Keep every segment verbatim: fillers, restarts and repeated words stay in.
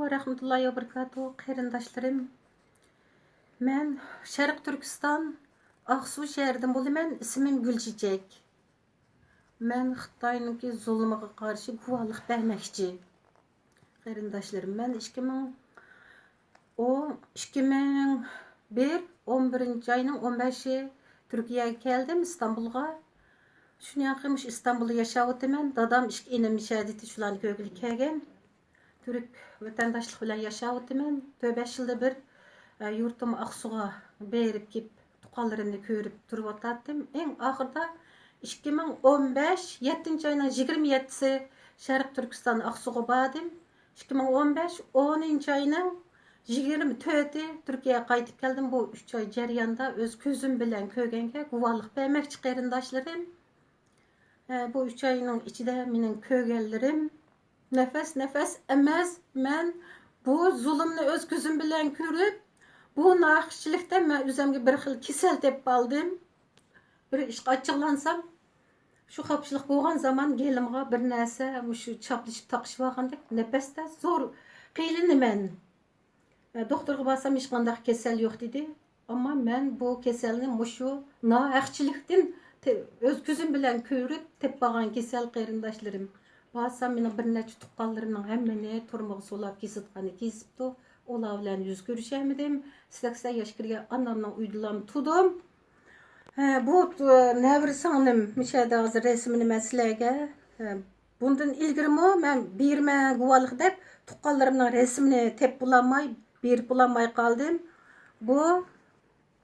ۋەرەھمەتۇللاھى ۋەبەرىكاتۇھ، قېرىنداشلىرىم. مەن شەرقىي تۈركىستان ئاقسۇ شەھىرىدىن بولىمەن، ئىسمىم گۈلچېچەك. مەن خىتاينىڭكى زۇلۇمىغا قارشى گۇۋاھلىق بەرمەكچى. قېرىنداشلىرىم، مەن ئىككى مىڭ ئون، ئىككى مىڭ بىر، ئون بىرىنچى ئاينىڭ ئون بەشى تۈركىيەگە كەلدىم، ئىستانبۇلغا. شۇنىڭ ياقى مۇشۇ ئىستانبۇلدا ياشاۋاتىمەن. دادام، ئىككى ئىنىم شەھەردە، شۇلارنى كۆرگىلى كەلگەن. تۈرك ۋەتەنداشلىق بىلەن ياشاۋاتىمەن. تۆت بەش يىلدا بىر، ئە، يۇرتۇم ئاقسۇغا بېرىپ كېلىپ، تۇغقانلىرىمنى كۆرۈپ تۇرۇۋاتاتتىم. ئەڭ ئاخىرىدا ئىككى مىڭ ئون بەش يەتتىنچى ئاينىڭ يىگىرمە يەتتىسى شەرقىي تۈركىستان ئاقسۇغا باردىم. ئىككى مىڭ ئون بەش ئونىنچى ئاينىڭ يىگىرمە تۆتى تۈركىيەگە قايتىپ كەلدىم. بۇ ئۈچ ئاي جەرياندا ئۆز كۆزۈم بىلەن كۆرگەنگە گۇۋاھلىق بەرمەكچى، قېرىنداشلىرىم. ئە، بۇ ئۈچ ئاينىڭ ئىچىدە مېنىڭ كۆرگەنلىرىم نەپەس نەپەس ئەمەس. مەن بۇ زۇلۇمنى ئۆز كۆزۈم بىلەن كۆرۈپ، بۇ ناھەقچىلىكتە مەن ئۆزۈمگە بىر خىل كېسەل تېپىپ ئالدىم. بىر ئىشقا ئاچچىقلانسام، شۇ خاپىچىلىق بولغان زامان گېلىمغا بىر نەرسە، مۇشۇ چاپلىشىپ تاقىشىۋالغاندەك نەپەستە زور قىينىلىمەن. ئە، دوختۇرغا بارسام، ھېچقانداق كېسەل يوق دېدى. ئەمما مەن بۇ كېسەلنى مۇشۇ ناھەقچىلىكتىن تە-، ئۆز كۆزۈم بىلەن كۆرۈپ تېپىپ ئالغان كېسەل، قېرىنداشلىرىم. بارسام، مېنىڭ بىر نەچچە تۇغقانلىرىمنىڭ ھەممىنى تۈرمىگە سولاپ كېسىتقىنى كېسىپتۇ. ئۇلار بىلەن يۈز كۆرۈشەلمىدىم. سەكسەن ياش كىرگەن ئانامنىڭ ئۆيىدىلا تۇردۇم. ھە، بۇ، ئە، نەۋرە سىڭلىم، مۇشۇ يەردە ھازىر رەسىمىنى مەن سىلەرگە، ئە، بۇندىن ئىلگىرىمۇ مەن بېرىمەن گۇۋاھلىق دەپ، تۇغقانلىرىمنىڭ رەسىمىنى تېپىپ بولالماي، بېرىپ بولالماي قالدىم. بۇ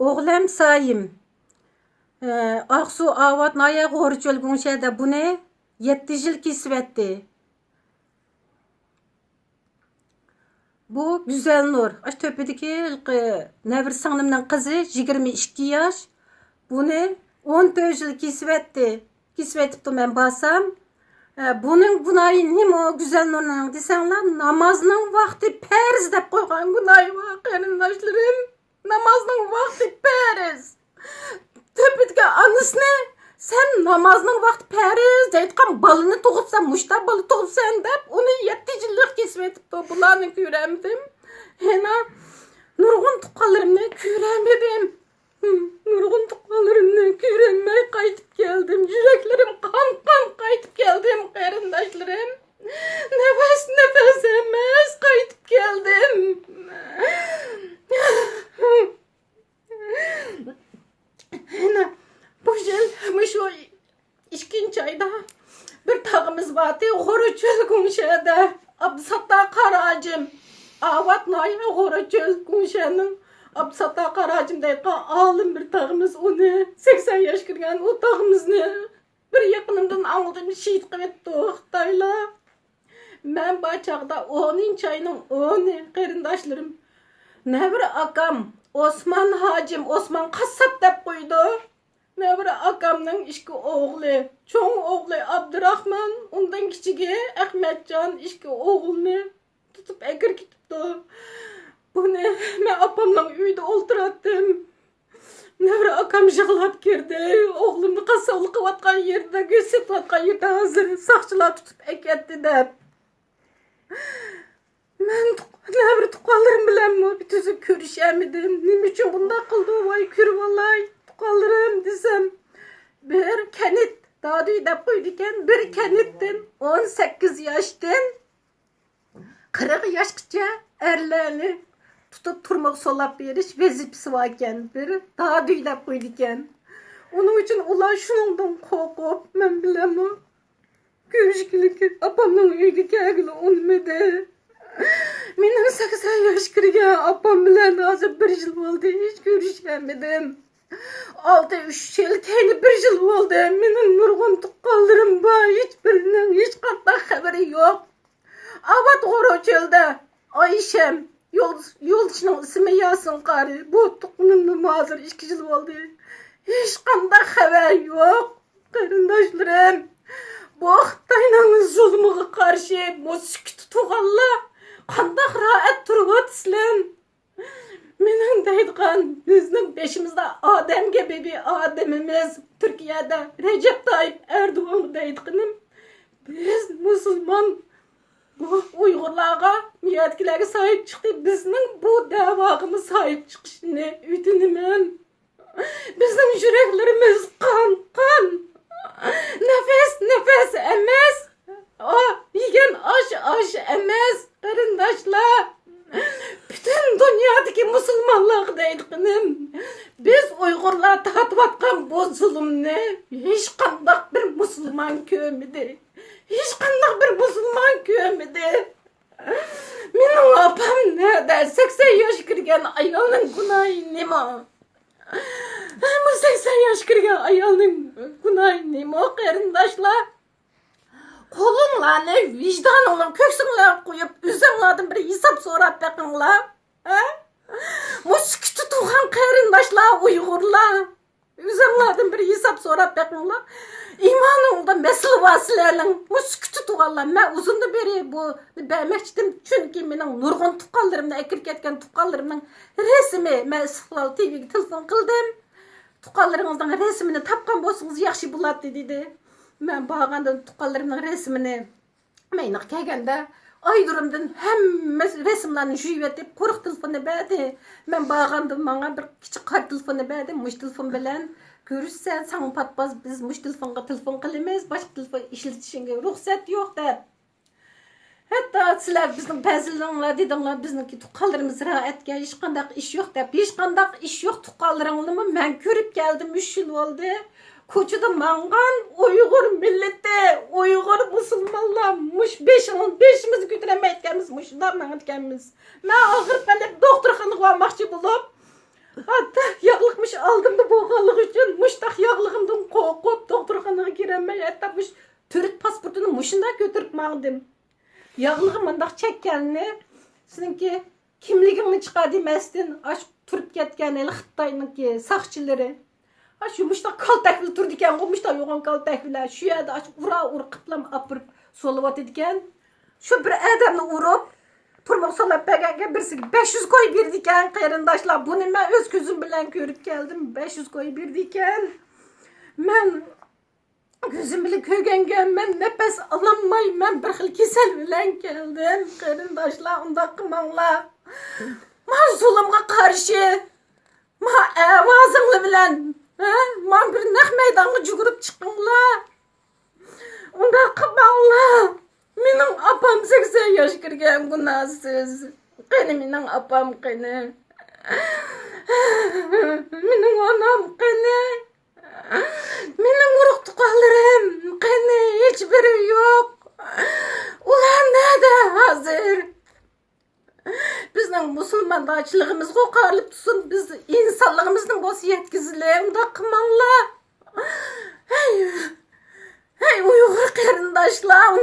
ئوغلۇم سايىم، ئە، ئاقسۇ ئاۋات ناھىيە غورچۆل گۇڭشەدە بۇنى يەتتە يىل كېسىۋەتتى. بۇ گۈزەلنۇر، ئاشۇ تۆپىدىكى ھېلىقى نەۋرە سىڭلىمنىڭ قىزى، يىگىرمە ئىككى ياش. بۇنى ئون تۆت يىل كېسىۋەتتى. كېسىۋېتىپتۇ، مەن بارسام. ئە، بۇنىڭ گۇناھى نېمە، گۈزەلنۇرنىڭ دېسەڭلار، نامازنىڭ ۋاقتى پەرز دەپ قويغان گۇناھى بار، قېرىنداشلىرىم. نامازنىڭ ۋاقتى پەرز. تۆپىدىكى ئانىسىنى، سەن نامازنىڭ ۋاقتى پەرز دەيدىغان بالىنى تۇغۇپسەن، مۇشتا بالا تۇغۇپسەن دەپ، ئۇنى يەتتە يىللىق كېسىۋېتىپتۇ. بۇلارنى كۆرەلمىدىم. يەنە نۇرغۇن تۇغقانلىرىمنى كۆرەلمىدىم. نۇرغۇن تۇغقانلىرىمنى كۆرەلمەي قايتىپ كەلدىم. يۈرەكلىرىم قان، قان قايتىپ كەلدىم، قېرىنداشلىرىم. نەپەس، نەپەس ئەمەس، قايتىپ كەلدىم. يەنە بۇ يىل مۇشۇ ئىككىنچى ئايدا بىر تاغىمىز بارتى، غورچۆل گۇڭشەدە. ئابدۇساتتار قاراجىم، ئاۋات ناھىيە غورچۆل گۇڭشەنىڭ ئابدۇساتتار قاراجىم دەيدىغان ئالىم بىر تاغىمىز، ئۇنى سەكسەن ياش كىرگەن ئۇ تاغىمىزنى بىر يېقىنىمدىن ئاڭلىدىم، شېھىت قىلىۋېتىپتۇ خىتايلار. مەن بار چاغدا ئونىنچى ئاينىڭ ئونى، قېرىنداشلىرىم، نەۋرە ئاكام ئوسمان ھاجىم، ئوسمان قاسساپ دەپ قويىدۇ. نەۋرە ئاكامنىڭ ئىككى ئوغلى، چوڭ ئوغلى ئابدۇراخمان، ئۇندىن كىچىكى ئەخمەتجان، ئىككى ئوغلىنى تۇتۇپ ئەكىرىپ كېتىپتۇ. بۇنى مەن ئاپامنىڭ ئۆيىدە ئولتۇراتتىم. نەۋرە ئاكام يىغلاپ كىردى. ئوغلۇمنى قاسساپلىق قىلىۋاتقان يېرىدە، گۆش سېتىۋاتقان يېرىدە ھازىر ساقچىلار تۇتۇپ ئەكەتتى دەپ. مەن تۇغ-، نەۋرە تۇغقانلىرىم بىلەنمۇ بىر تۈزۈك كۆرۈشەلمىدىم. نېمە ئۈچۈن بۇنداق قىلدى؟ ۋاي، كۆرۈۋالاي، تۇغقانلىرىم دېسەم، بىر كەنت، دادۈي دەپ قويىدىكەن، بىر كەنتتىن ئون سەككىز ياشتىن قىرىق ياشقىچە ئەرلەرنى تۇتۇپ تۈرمىگە سولاپ بېرىش ۋەزىپىسى باركەن، بىر دادۈي دەپ قويىدىكەن. ئۇنىڭ ئۈچۈن ئۇلار شۇنىڭدىن قورقۇپ، مەن بىلەنمۇ كۆرۈشكىلى، ئاپامنىڭ ئۆيىگە كەلگىلى ئۇنىمىدى. مېنىڭ سەكسەن ياش كىرگەن ئاپام بىلەن ھازىر بىر يىل بولدى، ھېچ كۆرۈشەلمىدىم. ئالدى ئۈچ يىل، كەينى بىر يىل بولدى. مېنىڭ نۇرغۇن تۇغقانلىرىم بار، ھېچبىرىنىڭ ھېچقانداق خەۋىرى يوق. ئاۋات غورچۆلدە ئايشەم، يول-، يولدىشىنىڭ ئىسمى ياسىن قارى. بۇ تۇغقىنىمدىن ھازىر ئىككى يىل بولدى. ھېچقانداق خەۋەر يوق، قېرىنداشلىرىم. بۇ خىتاينىڭ زۇلمىغا قارشى بۇ سۈكۈتتە تۇرغانلار قانداق راھەت تۇرۇۋاتىسىلەر؟ مېنىڭ دەيدىغان، بىزنىڭ بېشىمىزدا ئادەمگە بىبى ئادىمىمىز، تۈركىيەدە رەجەپ تايىپ ئەردوغانغا دەيدىغىنىم، بىز مۇسۇلمان، بۇ ئۇيغۇرلارغا يەردىكىلەرگە ساھىب چىقتى، بىزنىڭ بۇ دەۋاغىمۇ ساھىب چىقىشىنى ئۆتۈنىمەن. بىزنىڭ يۈرەكلىرىمىز قان، قان. نەپەس، نەپەس ئەمەس. ئا، يېگەن ئاش، ئاش ئەمەس، قېرىنداشلار. پۈتۈن دۇنيادىكى مۇسۇلمانلارغا دەيدىغىنىم، بىز ئۇيغۇرلار تارتىۋاتقان بۇ زۇلۇمنى ھېچقانداق بىر مۇسۇلمان كۆرمىدى. ھېچقانداق بىر مۇسۇلمان كۆرمىدى. مېنىڭ ئاپام نەدە؟ سەكسەن ياشقا كىرگەن ئايالنىڭ گۇناھى نېمە؟ بۇ سەكسەن ياشقا كىرگەن ئايالنىڭ گۇناھى نېمە، قېرىنداشلار؟ قولۇڭلارنى ۋىجدانىڭلار، كۆكسۈڭلارغا قويۇپ، ئۆزۈڭلاردىن بىر ھېساب سوراپ بېقىڭلار. ھە؟ مۇشۇ سۈكۈتتە تۇرغان قېرىنداشلار، ئۇيغۇرلار، ئۆزۈڭلاردىن بىر ھېساب سوراپ بېقىڭلار. ئىمانىڭدا مەسىلە بار سىلەرنىڭ. مۇشۇ سۈكۈتتە تۇرغانلار، مەن ئۇزۇندىن بېرى بۇنى بەرمەكچىدىم، چۈنكى مېنىڭ نۇرغۇن تۇغقانلىرىمنى، ئەكىرىپ كەتكەن تۇغقانلىرىمنىڭ رەسىمى، مەن ئىستىقلال تىۋىگە تېلېفون قىلدىم. تۇغقانلىرىڭىزنىڭ رەسىمىنى تاپقان بولسىڭىز ياخشى بولاتتى، دېدى. مەن بارغاندا تۇغقانلىرىمنىڭ رەسىمىنى مەينىغا كەلگەندە، ئايدۇرۇمدىن ھەممە رەسىملەرنى يۇيۇۋېتىپ، قۇرۇق تېلېفوننى بەردى. مەن بارغاندا ماڭا بىر كىچىك قارا تېلېفوننى بەردى. مۇشۇ تېلېفون بىلەن كۆرۈشسەن، ساڭا پاتماس، بىز مۇشۇ تېلېفونغا تېلېفون قىلىمىز، باشقا تېلېفون ئىشلىتىشىڭگە رۇخسەت يوق، دەپ. ھەتتا سىلەر بىزنىڭ بەزىلىرىڭلار دېدىڭلار، بىزنىڭكى تۇغقانلىرىمىز زىرائەتكە ھېچقانداق ئىش يوق دەپ. ھېچقانداق ئىش يوق، تۇغقانلىرىڭلارمۇ مەن كۆرۈپ كەلدىم، ئۈچ يىل بولدى. كوچىدا ماڭغان ئۇيغۇر مىللىتى، ئۇيغۇر مۇسۇلمانلار مۇش بېشىڭ-، بېشىمىزنى كۆتۈرەلمەيدىكەنمىز، مۇشۇنداق ماڭىدىكەنمىز. مەن ئاغرىپ قېلىپ دوختۇرخانىغا بارماقچى بولۇپ، ھەتتا ياغلىق مۇش ئالدىمدا بولغانلىقى ئۈچۈن مۇشتاق ياغلىقىمدىن قورقۇپ دوختۇرخانىغا كىرەلمەي، ھەتتا مۇش تۈرك پاسپورتىنى مۇشۇنداق كۆتۈرۈپ ماڭدىم. ياغلىقى مۇنداق چەككەننى، سېنىڭكى كىملىكىڭنى چىقار دېمەستىن، ئاشۇ تۇرۇپ كەتكەن ھېلى خىتاينىڭكى ساقچىلىرى، ئاشۇ مۇشتاق كالتەك بىلەن تۇرىدىكەنغۇ، مۇشتاق يوغان كالتەك بىلەن، شۇ يەردە ئاشۇ ئۇرا ئۇر قىپلام ئاپىرىپ سولىۋاتىدىكەن. شۇ بىر ئادەمنى ئۇرۇپ، تۈرمىگە سولاپ بەرگەنگە بىرسىگە بەش يۈز كوي بېرىدىكەن، قېرىنداشلار. بۇنى مەن ئۆز كۆزۈم بىلەن كۆرۈپ كەلدىم، بەش يۈز كوي بېرىدىكەن. مەن كۆزۈم بىلەن كۆرگەنگە مەن نەپەس ئالالماي، مەن بىر خىل كېسەل بىلەن كەلدىم، قېرىنداشلار، ئۇنداق قىلماڭلار. ما زۇلۇمغا قارشى، ما ئاۋازىڭلار بىلەن، ھە؟ ما بىر نەق مەيدانغا جۈگۈرۈپ چىقىڭلار. ئۇنداق قىلماڭلار. مېنىڭ ئاپام سەكسەن ياش كىرگەن گۇناھسىز. قېنى مېنىڭ ئاپام قېنى؟ مېنىڭ ئانام قېنى؟ مېنىڭ ئۇرۇق تۇغقانلىرىم قېنى؟ ھېچبىرى يوق. ئۇلار نەدە ھازىر؟ بىزنىڭ مۇسۇلماندارچىلىقىمىزغا قارىلىپ تۇرسۇن، بىز ئىنسانلىقىمىزنى بولسا يەتكۈزىلى، ئۇنداق قىلماڭلار. ھەي، ھەي، ئۇيغۇر قېرىنداشلار!